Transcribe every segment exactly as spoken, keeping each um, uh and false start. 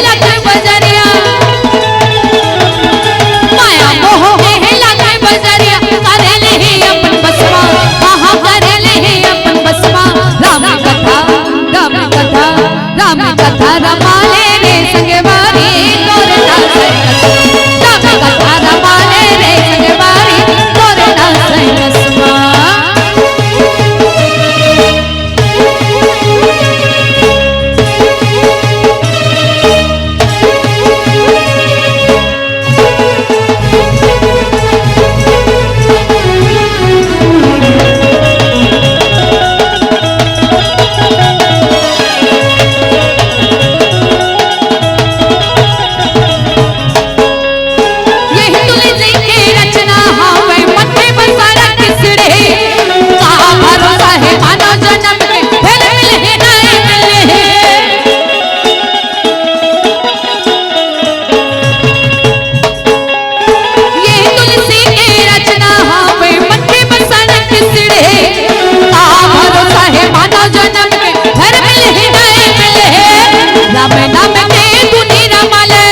लगे बजरिया, माया मोह में लगे बजरिया, करे ले ही अपन बसवा, आहा, करे ले ही अपन बसवा। राम कथा, राम कथा, राम कथा रमाले रे संगवारी, तोरे ना संग। राम कथा रमाले रे संगवारी, तोरे ना संग। यही तुलसी के रचना हावय, मन में बसारा किसड़े। का भरोसा हे मानव जन्म में, फिर मिलही नहीं मिलही। यही तुलसी के रचना हावय, मन में बसारा किसड़े। का भरोसा हे मानव जन्म में, फिर मिलही नहीं मिलही। राम नाम के धुनी रमाले,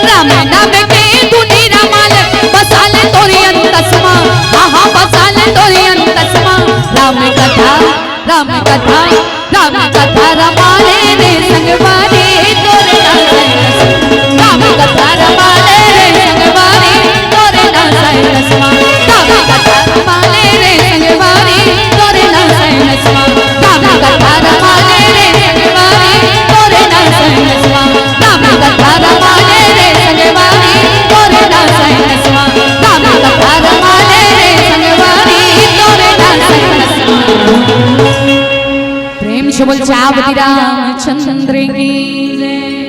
राम नाम के धुनी रमाले, बसाले तोरे अंतस मा, हाँ, हाँ, बसाले तोरे अंतस मा। राम कथा, राम कथा, राम कथा रमाले रे संगवारी, तोरे ना संग। राम कथा रमाले रे संगवारी, तोरे ना संग। राम कथा रमाले रे संगवारी, तोरे ना संग। राम कथा रमाले रे संगवारी, तोरे ना संग। राम कथा रमाले रे संगवारी, तोरे ना संग। राम कथा रमाले रे संगवारी, तोरे ना संग। प्रेम से बोल, चावती रामचंद्र की जय।